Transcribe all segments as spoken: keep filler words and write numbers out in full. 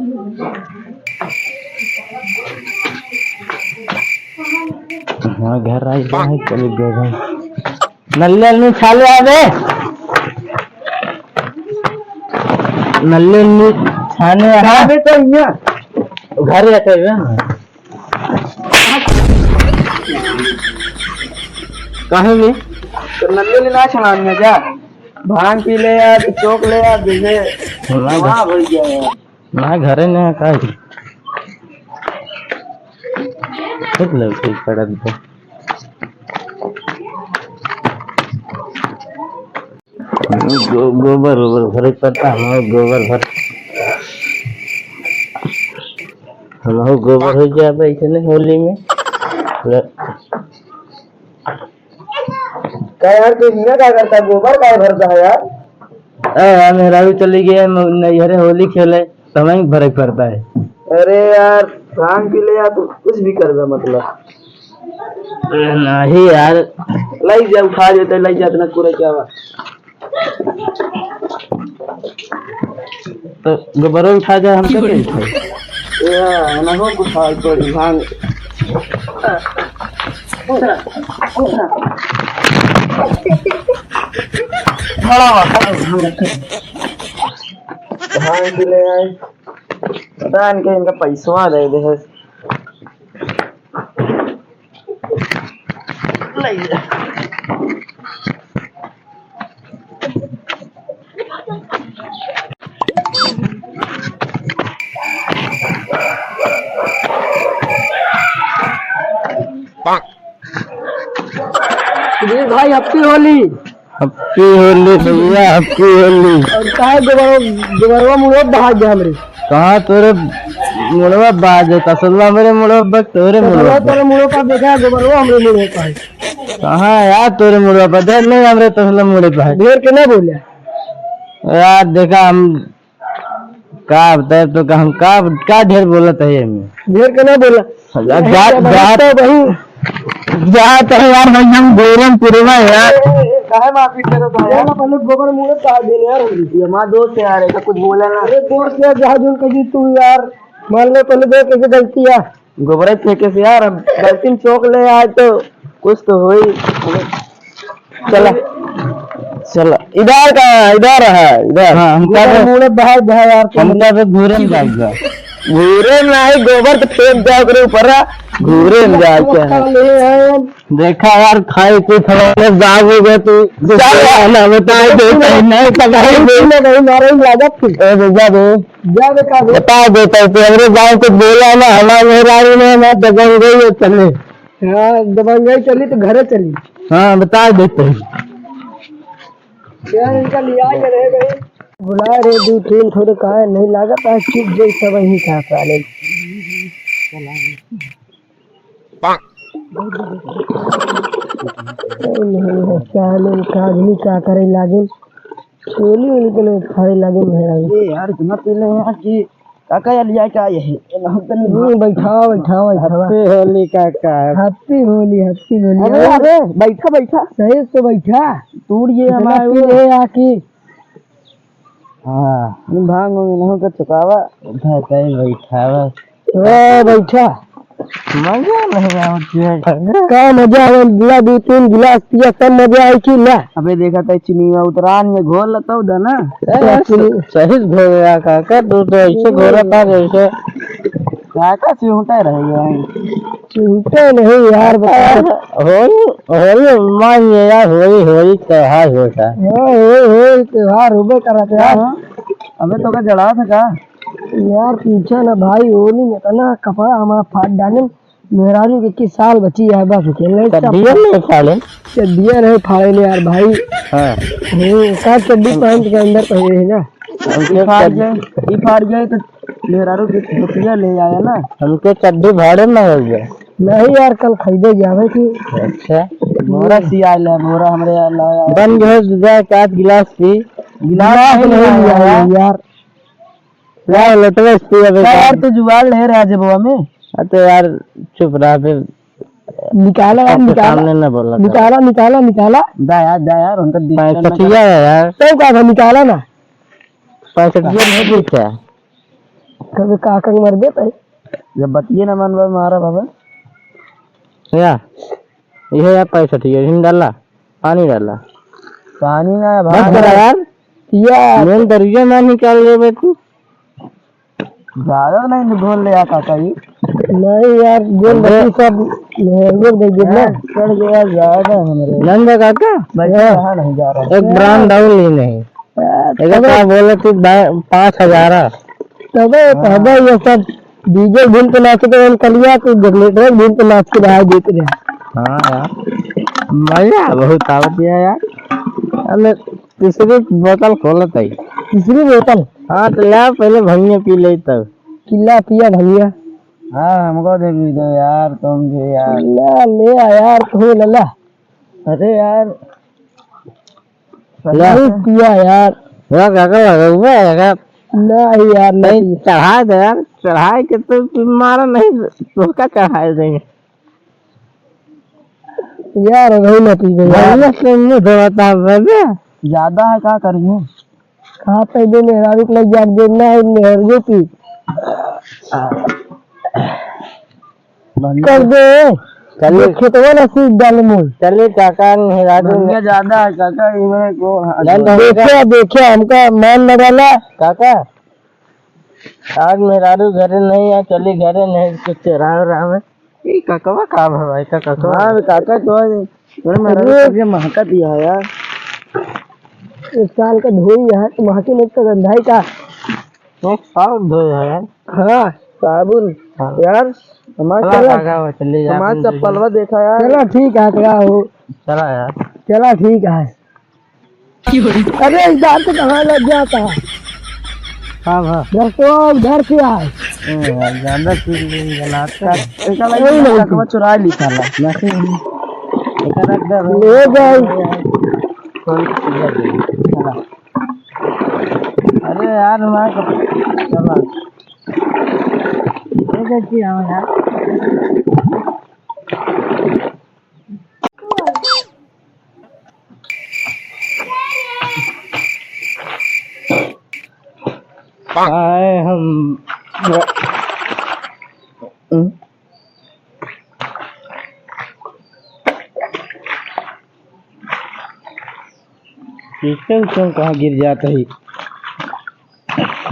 हाँ, घर आई गए हैं, चले गए हैं। नल्ले नल्ले छाने आ बे। नल्ले नल्ले छाने आ। कहाँ बे तो हियाँ? घर जाते हुए ना। काहे में? तो नल्ले नल्ले ना छाने में क्या? भांग पी ले यार, तो चोक ले यार, जैसे ना वाह, भर गया यार। ना घरे ना का। ठीक लग, ठीक पड़त बा। गो-, गोबर ओबर भरे पड़ता, हम गोबर भर, हम गोबर हो जाबे ऐसे होली में। का यार, तू हियाँ का करता? गोबर काहे भरता है यार? ए यार, मेहरारू चली गई है म-, नैहरे होली खेले, तो हमें ही भरे के पड़ता है। अरे यार, भांग पी ले यार, तू कुछ भी कर दे मतलब। ए, नहीं यार। लाई जा, उठा देते, लाई जा, इतना पूरा क्या हुआ? तो गोबरो उठा जाए, हम तो कहीं थे। या, ना हो कुछ हाल तो भांग। खड़ा हुआ, खड़ा हुआ, हम रखे। भांग पी ले आए। पता इनके, इनका पैसवा दे दे है। ले जा। सुधीर भाई, happy होली। Happy होली भैया, happy होली। और काहे गोबरवा, गोबरवा मुड़वा बहा गया हमरे? कहाँ तोरे मुड़वा बहा गया? तसलवा हमरे मुड़वा बा, तोरे मुड़वा बा। तोरे मुड़वा पर देखा, गोबरवा हमरे मुड़वा पर है। कहाँ यार तोरे मुड़वा पर? देख नहीं, हमरे तसला मुड़े पर है। ढेर के ना बोले। यार देखा, हम का बताए तो का, हम का, का ढेर बोलत है एमे? ढेर के ना बोला। जा, नहीं, जा, जब जा, हम तो वही। जा तो यार भाई, हम गोरम पुरवा यार। ए, ए, ए, काहे मारपीट करत हो यार? बोला, पहले गोबर मुड़े का दिन यार। ये हमारा दोस्त है यार, ऐसा कुछ बोला ना। अरे दोस्त यार, जहाँ जोन कही तू यार, मान ले पहले देख कैसे गलती है। गोबरे फेंके से यार, अब गलती में चोक ले आए तो कुछ तो होई। चला, चला, इधर का, इधर है, इधर। हाँ, हमका गोबर तो, मुड़े बाहर, बाहर यार, हमका तो घूरे में जाएगा। घूरे में नहीं, गोबर तो फेंक जाओ करे ऊपर, घूरे में जाए के है। ले आए हम। देखा यार, खाए पी थोड़ा दाग हो गया तू। चल। ना बताए दे, नहीं तो भाई दे। नहीं, नहीं, मारे ही लागत थी। ए, दे, जा दे। जा दे, का दे? बता देता हूँ, तू हमरे गाँव को बोला ना, हमारे मेहरारू ने, मैं दबंग गई है, चले। हाँ, दबंगई चली तो घरे चली। हाँ, बता देते हैं। यार, इनका लिया के रह गए। बुला रे, दो तीन थोड़े काहे नहीं लागत है, चुप जैसा वही था साले। नहीं, नहीं, साले का आदमी का करे लागे, चोली उनके लिए खाए लागे मेहरारू। ए यार, इतना पी ले यार कि काका यार, लिया क्या ये है? ए, ना, तनी हम्म, बैठा, बैठा, बैठा। Happy होली काका। Happy होली, happy होली। अरे, अरे, बैठा, बैठा। सही से बैठा। तू ये इतना हमारे पी वो ले आके। हाँ। भांग उंग नहीं तो चुकावा। बैठा, बैठा, बैठा। ए, बैठा। मजा नहीं आवत है। का मजा आवे? गिला दो तीन गिलास पिया, तब मजा आई कि ना? अबे देखा त चिनिया उतरान में घोल लतौ द ना। ए, चीनी। सही से घोल रहा काका, तू तो ऐसे घोला था जैसे। काका चिहुटा रह गया है। चिहुटा नहीं यार, बता। होई, होई, मान ले यार, होई, होई, त्योहार होता है। हाँ, होई, होई, त्योहार होबे करत है यार। हाँ। अबे तो का जड़ा था का? यार पूछा ना भाई, होली में इतना कपड़ा हमारा फाड़ डाले, मेहरारू के इक्कीस साल बची है बस, खेलने का चड्डिया नहीं फाड़े। चड्डिया नहीं फाड़े ले यार भाई। हाँ। हम्म, का चड्डी पैंट के अंदर पहने है ना। हमके ई फाड़ चड्डी जाए, ई फाड़ जाए तो मेहरारू के धोतिया ले आया ना। हमके चड्डी भाड़े में हो गया। नहीं यार, कल खरीदे जावे की। अच्छा। मोरा सियाल है, मोरा हमरे यार लाया। बन गए, दे एक आध गिलास पी। गिलास गिलास नहीं नहीं लाया लाया यार। यार। ला, लोटवे से पिया बे का यार, का? तू जुगाड़ ले रहा जेबवा में। हाँ, तो यार, चुप रहा फिर। निकाला यार, सबके निकाला। सामने न बोला कर। निकाला, निकाला, निकाला। दा यार, दा यार, उनका दिल पैंसठिया है यार। तो का था, निकाला ना। पैंसठिया नहीं दिखा। कभी काका के मरबे तई। जब बतिये ना मनबा मारा बाबा। या, इहे या पैसा ठीक है, हिन डाला, पानी डाला। पानी ना है बस भाई। करा यार। या। मेन दरुआ ना निकाल लेबे तू। ज्यादा नहीं घोल ले आ काका जी। नहीं यार, गोल अबे। बची सब मेहरुआ दे दे ना। हाँ, चढ़ गया ज्यादा हमरे। नंद काका? बच्चा हाँ। कहाँ नहीं जा रहा। एक हाँ। ब्रांड डाउन ही नहीं। हाँ, एगो तबे का बोले तू बा-, पाँच हजार आ। तबे, हाँ। तबे ये सब डीजे धुन पे नाचे तो हम कलिया के जनरेटर धुन पे नाच के रहा देते रहे। हाँ यार, मजा बहुत आवत है यार। अबे तीसरी बोतल खोलत है। तीसरी बोतल? हाँ, तो ला, पहले भंगिया पी ले तब। किल्ला पिया भंगिया। हाँ, हमको दे भी दो यार, तुम भी यार। ला, ले आ यार, तू ले ला। अरे यार। ला। नहीं पिया यार। ला, काका, लगा हुआ है, काका। नहीं यार, नहीं नहीं। चढ़ा दे यार, चढ़ाए के तो मारा नहीं, तो क्या चढ़ाए देंगे? यार, वही ना पी गई यार। भैया से मुंह धोता है बे। ज्यादा है, का करिए? कहाँ पे दे मेहरारू के लग जाके देना है, मेहरारू की। कर दे। चलिए। ये खेतवा ना सीध डाले मुंह। चलिए काका, मेहरारू भैया ज्यादा है काका, इन्हें को हाथ नहीं, धो। देखिए, देखिए, हमका मान न डाला। काका, आज मेहरारू घरे नहीं है, चली घरे नहीं, कुछ चढ़ावे रहा में। ई ककवा का भवा है, का ककवा? हाँ, काका तो है। अरे, मेहरारू अरे। सब ये महका दिया है यार। एक साल का धोई है, तो महके नहीं तो गंधाई का। एक साल धोई है यार। हाँ, साबुन। हाँ। यार, हमार चला चला, काका, वो चली जा, हमार अपन चप्पलवा देखा यार। चला, ठीक है, चला हो। चला यार। चला, ठीक है। अरे, इधर तो कहाँ लग जाता है? हाँ, हाँ। रस्तवा उधर से आए। ए, यार, ज्यादा चीज नहीं बनाता। ऐसा लगे नहीं, नहीं। ककवा चुरा ली साला। नहीं। ऐसा रख दे, ले गए। अरे यार, मैं कब-, चला। ये देखिए, हम यार। आए हम। सिस्टम कहाँ गिर जाता है?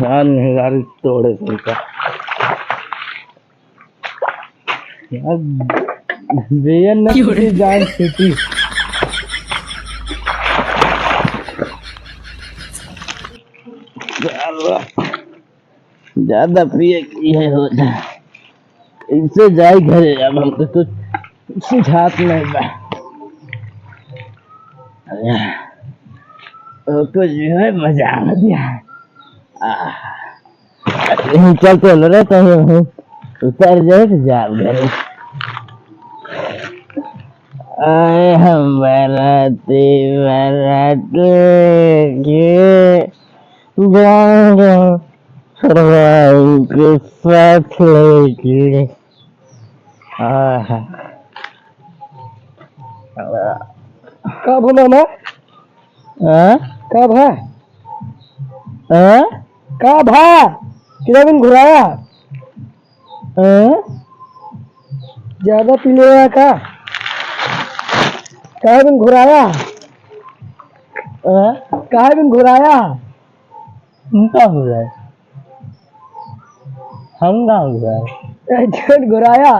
जान मेहरारू तोड़े तुमका। यार, बेयन न क्यों रे? किसी जान छूटी। ज्यादा पिए की है हो जा। कैसे जाए घरे? अब हमको कुछ सुझात नहीं बा। ओ, कुछ भी है, मजा आ गया। आह। यहीं चल तो लो रे, कहीं वहीं उतर जाए तो जाओ घरे। आए हम बाराती, बारात लेके जाएंगे, सरवाई के साथ लेके। आहा। का भा मामा? हाँ? का भा? हाँ? का भा? कितना दिन घुराया? हाँ? ज्यादा पी ले रहा का? काहे बिन घुराया? हाँ? काहे बिन घुराया? हम का हो जाए? हम ना हो जाए। ए, झूठ घुराया।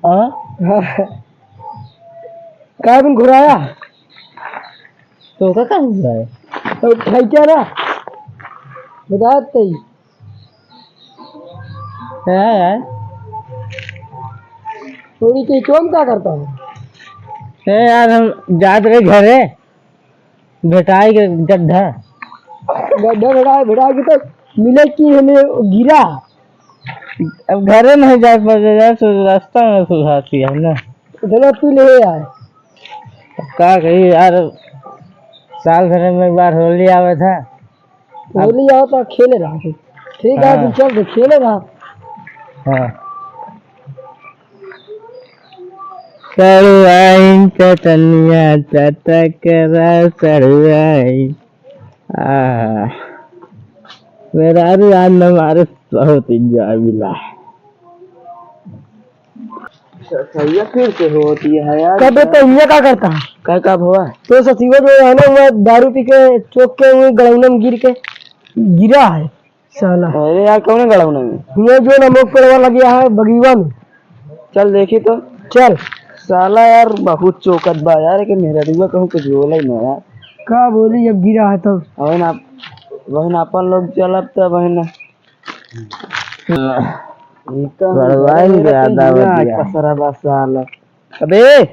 हाँ? हाँ। का बिन घुराया? तो का, का हो जाए? तो भाई क्या ना? बता ते। हाँ यार। थोड़ी के चोम का करता हूँ? ए यार, हम जात रहे घरे। भेटाई के गड्ढा। गड्ढा भेटाई, भेटाई के तो मिले की हमें गिरा। अब घरे नहीं जाए पाते यार, तो रास्ता में सुधारती है ना। इधर तू ले यार। अब का कही यार, साल भर में एक बार होली आवे था। अब होली आओ तो खेले रहा। ठीक है, हाँ। तू चल दे, खेले रहा। हाँ। सड़ुआइन चटनिया चटक रहा सड़ुआइन। आह। मेहरारू आज न मारे बहुत enjoy मिला। स-, सैया फिर से होती है यार। कबे तो ये का करता है? का, का भवा? तो सचिवा जो है ना, वो दारू पी के चौक के वो गड़ौना में गिर के गिरा है साला। अरे यार, कौन गड़ौना में? ये जो ना मोक पेड़वा लगिया है बगीवा में। चल देखी तो। चल। साला यार बहुत चौकत बा यार, कि मेहरारुआ कहूँ कुछ बोले ही ना यार। का बोली, जब गिरा है तब। वही ना, वही ना अपन लोग चलब तब वही ना। ई तो बड़वाइन के आधा बतिया। कसरा बा साला। अबे,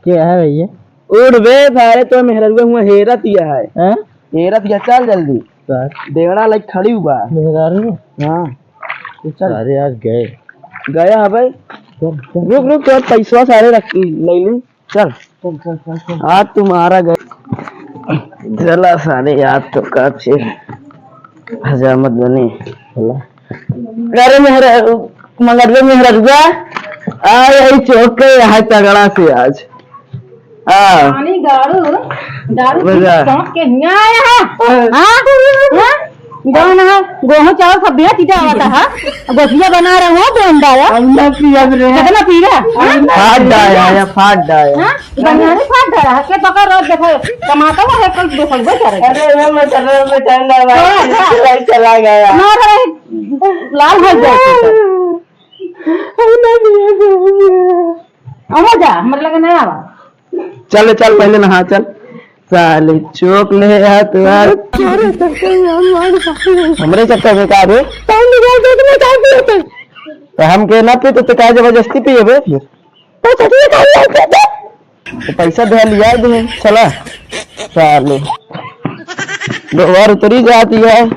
के है भैया? उठ बे, सारे तो मेहरारुआ हुआ हेरत ही है। हैं? हेरत ही है, चल जल्दी। सर। देवड़ा लाइक खड़ी हुआ। मेहरारू? हाँ। तू चल। अरे यार, गए। गया है भाई। चल, चल। रुक, रुक, तोर पैसवा सारे रख, ले ली। चल। चल, चल, चल, चल। आज तुम्हारा गए। चला सारे, याद तो का छे। हजामत बनी। चला। अरे मेहरा, मगर रे मेहररुआ, आ यही चौक के यहाँ तगड़ा से आज। हाँ। पानी दारू, दारू पी के चौक के हियाँ आया है। हाँ? हाँ? जौन है, गोहूँ चावल सब बेच के आवता है। गोसिया बना रहे हो, बेंडा है। हम ना पियब रे। कितना पी रहा? हाँ? फाट डाया है, फाट डाया। हाँ? बढ़िया नहीं फाट डाया है। के तो कर रोज देखो, कमाता हुआ है, कल देखो, वो क्या रहे? अरे, मैं मटन में ठंडा भाई, हाँ, हाँ। लाइट चला गया। ना रहे, लाल हो जाए। अरे जा, हमरे लगे नहीं आवा। चल, चल, पहले नहा, चल। साले, चौक ले आ तू यार। हमरे चक्कर में का रे? तो हम के ना पीते तो का जबरदस्ती पिए बे फिर? तो पैसा दे लिया दे, चला। साले, दो बार उतरी जाती है।